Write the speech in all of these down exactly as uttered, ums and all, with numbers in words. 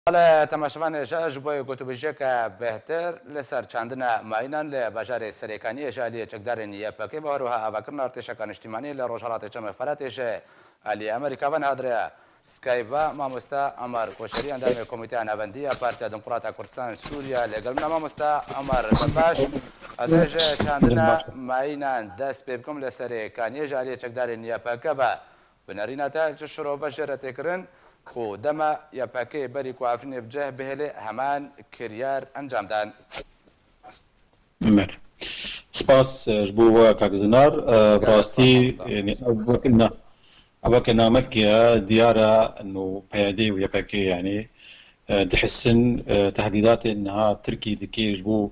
Belê, temaşevanê ji ji bo gotûbêjiyeke bêhtir li ser çandina mayînan li bajarê Serêkaniyê ji aliyê çekdarên Y P G ve, her wiha avakirina artêşeka niştîmanî li rojhelatê Çemê Feratê ji aliyê Amerîka ve niha di rêya Skype ve. Mamoste Omer Koçerî, endamê Komîteya Navendî ya Partiya Demokrata Kurdistan Sûriya, lêgel min e. Mamoste Omer, te baş. Ez ê ji çandina mayînan dest pê bikim li Serêkaniyê ji aliyê çekdarên Y P G ve. Bi nerîna te çi şirove jê re tê kirin ku dema Y P G berî ku Efrînê bi cih bihêlê heman kiryar encam dan? Mer. Spas, e, ji bo we, kak Zinar. E, bi Gelek rastî, spas, mamosta. Yanî, ev weke na-, ev weke namekê ye, diyar e, no P Y D û Y P G, yanî, e, dihisin, e, tehdîdatên niha Tirkî dike ji bo,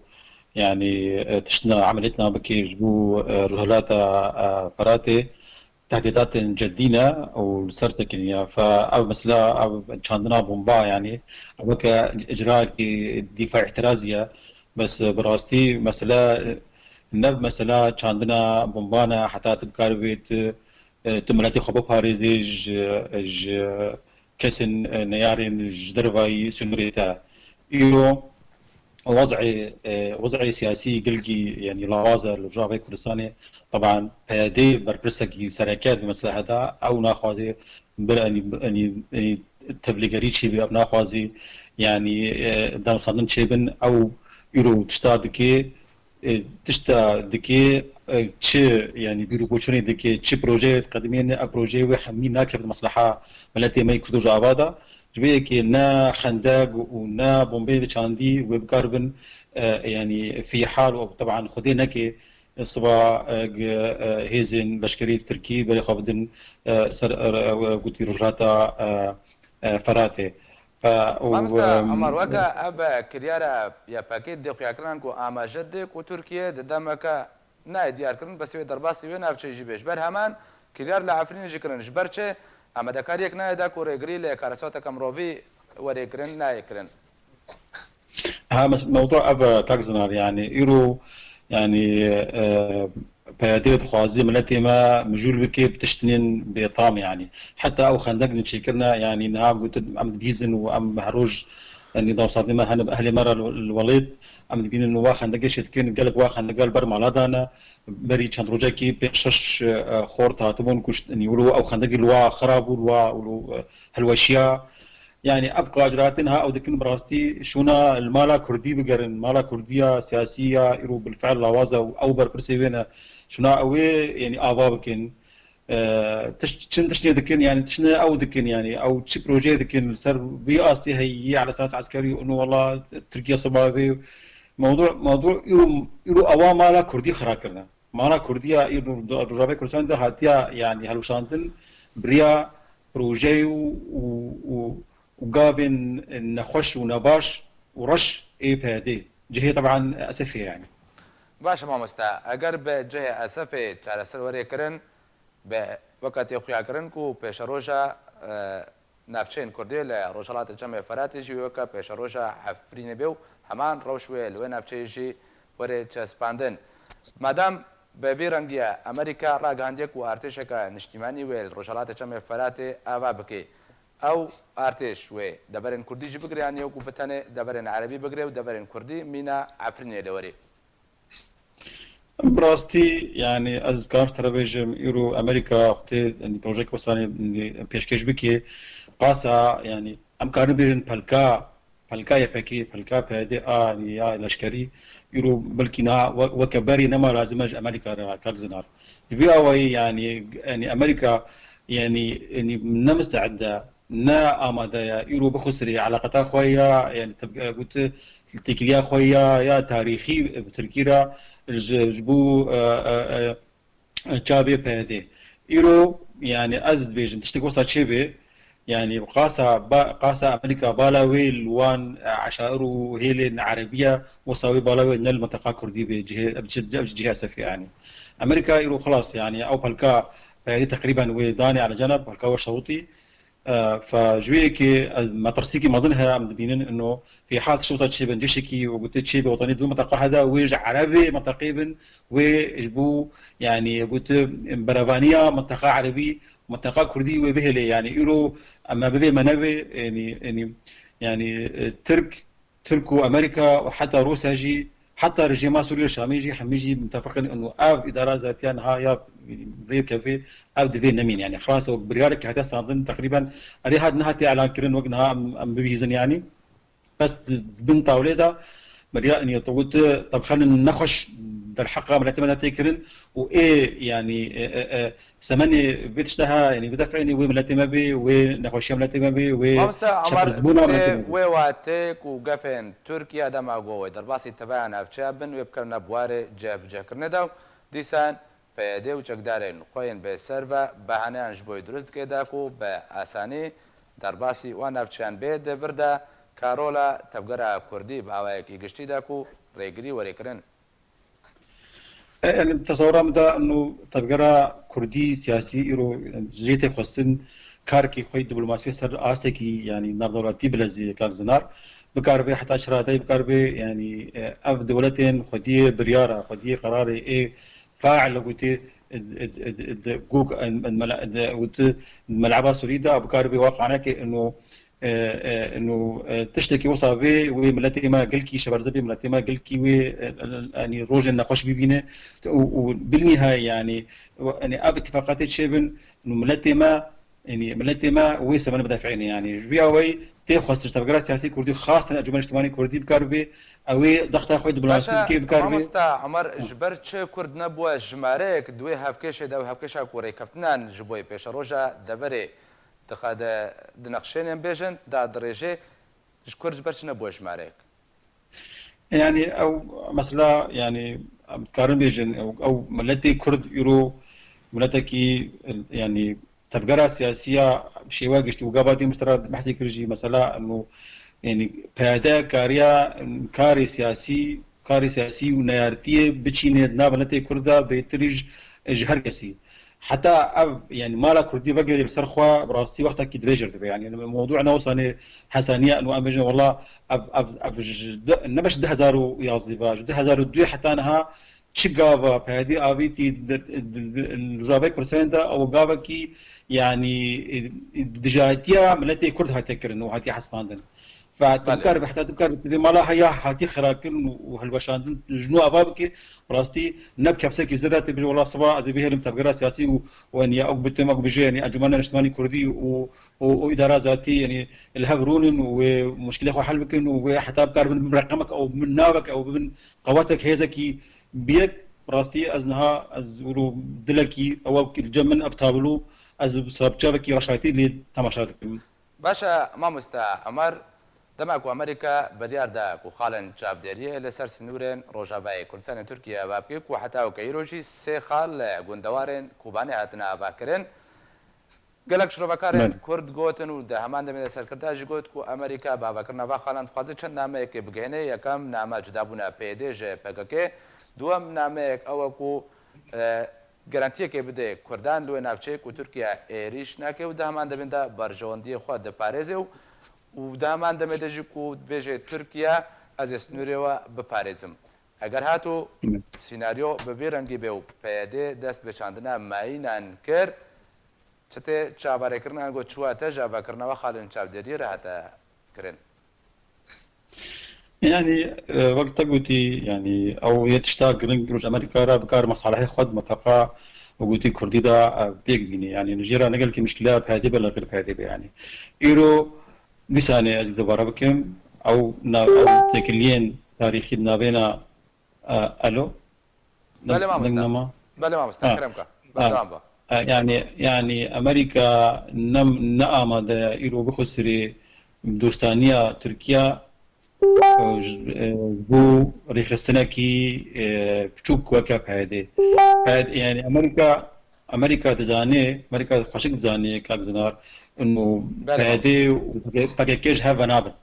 yanî, e, tiştina emeliyetna bike ji bo, e, Rojhilata, e, Feratê, tehdîdatên cedî ne û li ser sekiniye. Fe ev mesela, ev çandina bomba, yanî, ev weke icrayekî dîfa îtirazî ye. Bes, e, bi rastî mesele, e, ne mesela çandina bomba ne, heta tu bikaribî tu, e, tu miletê xwe biparêzî ji, ji kesên, e, neyarên ji dervayî sînorê te. Îro wez'ê, e, wez'ê siyasî gelkî, yanî, lawaz e li Rojavayê Kurdistanê. Teban P Y D berpirsekî sereke di meslehe de, ew naxwaze bir, yanî, yanî, yanî tevlîgerî çêbe, ew naxwaze, yanî, e, danûstandin çêbin, ew îro tişta dike, e, tişta dike, e, çi, yanî, bîr û boçûnê dike, çi projeyê diqedimîne, ev projeyê wê hemî nakeve di mesleha miletê me yê Kurd û Rojava de. Ji vê yekê ne xendek û ne bombeyê çandî wê bikaribin, e, yanî, fî hal û teban Xwedê neke, e, siba, e, g-, e, hêzên leşkerî Tirkî berê xwe bidin, e, ser, e, e, gotî Rojhilata, e, e, Feratê. Fe, û, Mamoste, em, Omer, weke ev kiryara Y P G dê xuyakirin ku amaje dê ku Tirkiye di demeke nayê diyarkirin, bes wê derbasî wê navçeyê jî bê. Ji ber heman kiryar li Efrînê jî kirin. Ji ber çi? Amadekariyek nayê de ku rêgirî li karesateke mirovî were kirin, nayê kirin. Ha, mes-, mewdu ev e, kak Zinar, yanî, îro, yanî, e, P Y D dixwaze miletê me mijûl bike bi tiştinên bêtam, yanî. Heta ew xendek ne çêkirine, yanî, niha gotin, em dibîzin û em her roj, yanî, dawsatê me hene, ehlê me re li, li welêt, em dibînin û wa xendekê çêdikin, gelek wa xendeka li ber mala dane, berî çend rojekî pênc şeş, e, xort hatibûn kuşt, yanî, wilo ew xendekî li wa xira bû, li wa, wilo, e, hilweşiya. Yanî ev qaciratin ha ew dikin bi rastî şûna li mala kurdî bigerin, mala kurdiya siyasî ya îro bilfiil lawaz e û ew berpirsê wê ne. Şûna ew ê, yanî, ava bikin. E, tiş-, çin tiştê dikin, yanî tiştê ew dikin, yanî ew çi projeyê dikin, li ser vî astê heyî, ala esas eskerî, û wela Tirkiye siba vê. Mewdu, mewdu îro, îro ewa mala kurdî xira kirine. Mala kurdî ya îro di Rojavayê Kurdistanê de hatiya, yanî, hilweşandin bi riya projeyê û, û, û, û gavên nexweş û nebaş û reş ê P Y D. Cihê teban Esefê, yanî. Baş e mamoste, eger bi cihê Esefê çareser were kirin, bi weke tê xuyakirin ku pêşeroja, e, navçeyên kurdî li Rojhilatê Çemê Feratê jî weke pêşeroja Efrînê bê û heman rewş wê li wê navçeyê jî were çespandin. Madem bi vî rengî ye, Amerîka ragihandiye ku artêşeke niştîmanî wê li Rojhilatê Çemê Feratê ava bike. Ew artêş wê deverên kurdî jî bigire, yan ku bi tenê deverên erebî bigire û deverên kurdî mîna Efrînê li werê? Bi rastî, yanî, ez dikarim ji te re bêjim, îro Amerîka wextê, yanî, projeyeke wisa, yanî, pêşkêş bike, qasa, yanî, em karin bêjin pelka, pelka Y P G, pelka P Y D a, yanî, ya leşkerî, îro belkî niha we-, weke berê nema lazim e ji Amerîka re, kak Zinar. Ji vî awayî, yanî, yanî, Amerîka, yanî, yanî, ne misteed e, ne amade ye îro bixusirê eleqeta xwe ya, yanî tev-, e, got, têkiliya xwe ya, ya tarîxî bi Tirkî re ji, ji bo, e, e, e, çavê P Y D. Îro, yanî ez dibêjim, tiştek wisa çêbe, yanî qasa, ba-, qasa Amerîka bala wê li wan, e, eşair û hêlên erebî ye, wisa wê bala wê ne li minteqa kurdî be, cihê, ev ji, ev ji cihê Esefê, yanî. Amerîka îro xilas, yanî ew pelka P Y D teqrîben wê danê ala cana, pelka we şewitî. E, fe ji wê yekê, e, metirsîkî mezin heye, em dibînin ino fî hal tişt wisa çêbin, cişekî we gote çêbê wetanî di wê minteqa hede, wê ji erebê minteqê bin, wê ji bo, yanî, gote berevaniya minteqa erebî, minteqa kurdî wê bihêlê, yanî îro em me bibê me nebê, yanî, yanî Yani e, Tirk, Tirk û Amerîka û heta Rûsya jî, heta rejîma Sûriyê Şamê jî hemî jî mitefiqin û ev îdara zatiya niha ya rêkevê ev divê nemîn. Yani xlas û biryarek hate standin teqrîben erê hat nehatiye elan kirin wek niha em, em bibihîzin yani. Bes di bin tawlê de, Merya, yani, tu got, tebxelin nexweş derheqa miletê me de tê kirin û ê, yani, e, e, e, semenê vê tişte ha, yani, bidef'ênê wê miletê me bê, wê nexweşiya miletê me bê, wê Mamoste Omar, çepirzbûna miletê me bê. Wê watê ku gefên Tirkiye dema ku wê derbasî teveya navçeya bin, wê bikevine buwarê cihbicihkirinê de û dîsan P Y D û çekdarên xwe yên bi ser ve behaneyan ji bo yê dirust dike da ku bi asanî derbasî wan navçeyan bê, di vir de ka rola tevgera kurdî bi awayekî giştî da ku rêgirî were kirin. E, yani, tesewera min de ino tevgera kurdî siyasî îro, yani, jê tê xwestin karkî xwe diplomasî ser astekî, yani, navdewletî bilezî kak Zinar. Bikaribe heta çi radeyê bikaribe, yani, e, ev dewletên xwediyê biryara, xwediyê qerarê ê fail gotê, ed, ed, ed, ed, gog, ed, ed, mela-, ed, got, mel'eba Sûrî de, bikaribe waqaneke ino, e, e, ino, e, tiştekî wisa vê, wê miletê me gilkî şeberze bê, miletê me gilkî wê, e, e, yani, rojên nexweş bibîne. Û, û bilnîhayê, yani, yani, ev ittifaqatê çêbin, ino miletê me, Yanî miletê me wê semen bidef'êne, yanî ji vîya weyî tê xwestin ji tevgera siyasî kurdî, xasten Encûmena Niştimanî Kurdî bikar bê, ew ê dexta xwe diplomasî Baş e, bike, bikar bê. Mamosta Omer, ji ber çi Kurd nebûye jimareyek di wê hevkêşê de û hevkêşa ku rêkeftinan ji bo yê pêşeroja deverê dixe de dinexşêne, em bêjin, dadirêjê, ji Kurd ji ber çi nebûye jimareyek? Yani ew mesela, yani em dikarin bêjin, ew, ew miletê Kurd îro miletekî, yani tevgera siyasî ya şêwe giştî û gava dî min ji te re behsê kir jî, mesela eno, yani P Y D kariya karê siyasî, karê siyasî û neyartiyê biçîne di nav miletê Kurd de bêtir ji, ji her kesî. Heta ev, yani mala kurdî vegere li ser xwe, bi rastî wextekî dirêj dibe. Yani mewdû ne wisa ne hesanî ye, û em bêjin, wela ev, ev, ev ji du, ne beş du hezar û yazdeh ve, ji du hezar û duyê heta niha çi gava P Y D avîtî di, di, di, li Rojavayê Kurdistanê de, ew gavekî, yani, e, dijayetiya miletê Kurd hatiye kirin û hatiye hesibandin. Ve tu Belê. Bikar be, heta tu bikar be, tu vê mala heya hatî xirakirin û, û hilweşandin, ji nû ava bike, bi rastî ne bi kepsekî zirre tê bêje, wela siba ez ê bihêlim tevgera siyasî û, û niya ew bitim, ew bije, yani Encûmena Niştimanî Kurdî û, û, û îdara zatî, yani li hev rûnin û wê muşkilê xwe hel bikin û wê heta bikar bin, bin reqemek ew, bin navek ew, bin qewetek hêzekî bi yek, bi rastî ez niha, ez wilo dilekî ew, ew li cem min ev tablo, ez bi sabçavekî reşatî lê temaşa dikim. Baş e, mamoste Omer, dema ku Amerîka biryar da ku xalên çavdêriyê li ser sinûrên Rojavayê Kurdistanê Tirkiye ava bike ku heta weke îro jî sê xal li gundewarên Kobanê hatine avakirin. Gelek şirovekarên Belê. Kurd gotin û di heman demê de serkirda jî got ku Amerîka bi avakirina va xalan dixwaze çend nameyekê bigihêne. Yekem name cudabûna P Y D ji P K K, duwem nameyek ew e ku, e, garantiyekê bide Kurdan li wê navçeyê ku Tirkiye êrîş nake û di heman demê de berjewendiyê xwe diparêze û, û di heman demê de jî ku dibêje Tirkiye ez ê sinûrê we biparêzim. Eger hato Hı. Sînaryo bi vî rengî bê û P Y D dest bi çandina mayînan kir, çi tê çaverêkirin, ango çi wate ji avakirina we xalên çavdêriyê re hate kirin? Yani, e, wek te gotî, yani, ew yê tişta giring roj Amerîka re bikar mesalihê xwe di minteqa û gotî Kurdî de, e, pêk bîne. Yani, jê re ne gelkî muşkila P Y D be, li gel P Y D be, yani. Îro dîsanê ez dubare bikim, ew na-, ew têkiliyên tarîxî di navêna, e, elo? Belê mamoste. Deng nema? Belê mamoste, Ha. Kerem ka. Ha. Berdewam be. E, yani, yani Amerîka ne, ne amade îro bixwe sirê dostaniya Tirkiye, e, ji, e, bo rêxistinekî, e, piçûk weke P Y D. P Y D, yani Amerîka, Amerîka dizane, Amerîka xweşik dizane, kak Zinar, û Belê, P Y D û P K K ji hev venabin.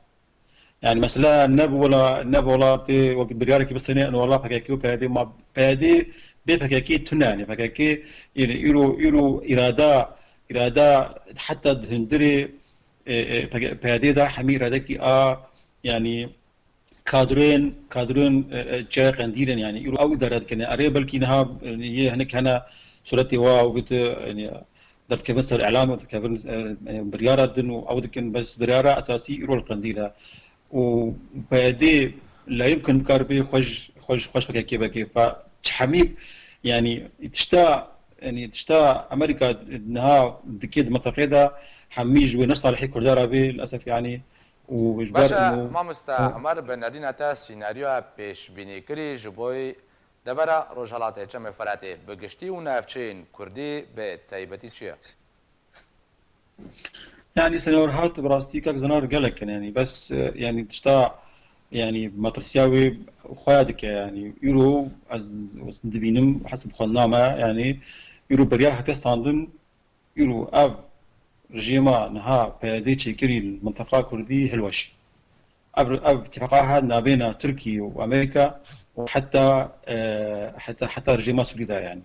Yani mesela ne bi wela, ne bi welatê wek biryarekî bistêne, û wela P K K û P Y D, ma P Y D bê P K K tune, yani P K K, yani îro, îro îrada, îrada heta di hundirê, e, e, P K K, P Y D de hemî îradekî a, yani kadroyên, kadroyên, e, e, çeya qendîl in, yani îro ew îdare dikine. Erê belkî niha, e, yê hinek hene suretê wa û bit, yani derdikevin ser îlam û dikevin, e, e, biryara din û ew dikin, bes biryara esasî îro li Qendîl e. Û P Y D la yimkin bikaribe xwe ji, xwe ji, xwe ji P K K veke. Fa çi hemî, yanî tişta, yanî tişta Amerîka niha dike di mintaqê de hemî ji wê ne salihê Kurda re bê, li esef yanî. Û ji ber Baş e, û mamosta Emar, bi nerîna te sînaryoya pêşbînîkirî ji bo devera Rojhelatê Çemê Firatê bi giştî û navçeyên Kurdî bi taybetî çi ye? Yanî senaryoya te bi rastî kak Zenar gelek in, yanî bes, e, yanî tişta, yanî metirsiya wê xweya dike, yanî îro ez, ez dibînim hesib xwe name, yanî îro biryar hate standin, îro ev rejîma niha P Y D çêkirî li minteqa Kurdî hilweşî. Ev, ev îtîfaqa hat nabêna Tirkî û Amerîka û heta, e, heta, heta rejîma Sûrî de yanî.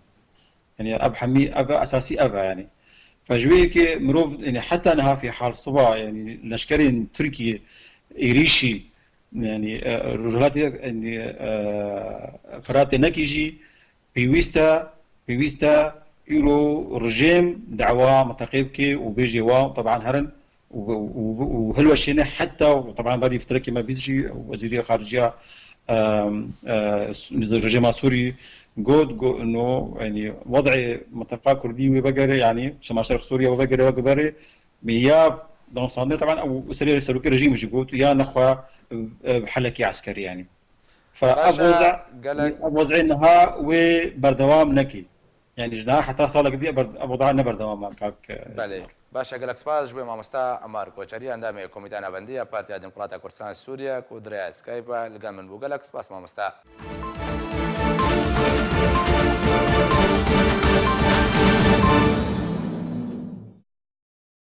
Yanî ev hemî, ev esasî ev e yanî. Fe ji wê yekê mirov, yanî heta niha fî hal siba, yanî leşkerên Tirkiyê êrîşî, yanî, e, rojhilatê, yanî, e, Firatê nekî jî pêwîst e, pêwîst e îro rejîm dawa minteqê bike û bêjê wa teban herin û, û, û, û hilweşêne heta û teban berî fitirekê me bîst jî wezîrê xariciya, em, e, rejîma Sûrî got, got, no, yanî, wed'ê minteqa Kurdî wê vegere, yanî, Şema Şerq Sûriye wê vegere, wek berê, ya dansandê, teban, ew serê serokê rejîmê jî got, ya nexwe, e, helekê eskerî, yanî. Fa Baş ev e, weza, gelek ev wez'ê niha wê berdewam nekî. Yanî ji niha heta salek dî ev ber-, ev weda ne berdewam e, kak, e, Belê. Sinan. Baş e, gelek spas ji bo mamosta Emar Koçerî, endamê Komîteya Navendî ya Partiya Demokrata Kurdistan Sûriye ku di rêya Skype e li gel min bû. Gelek spas mamosta.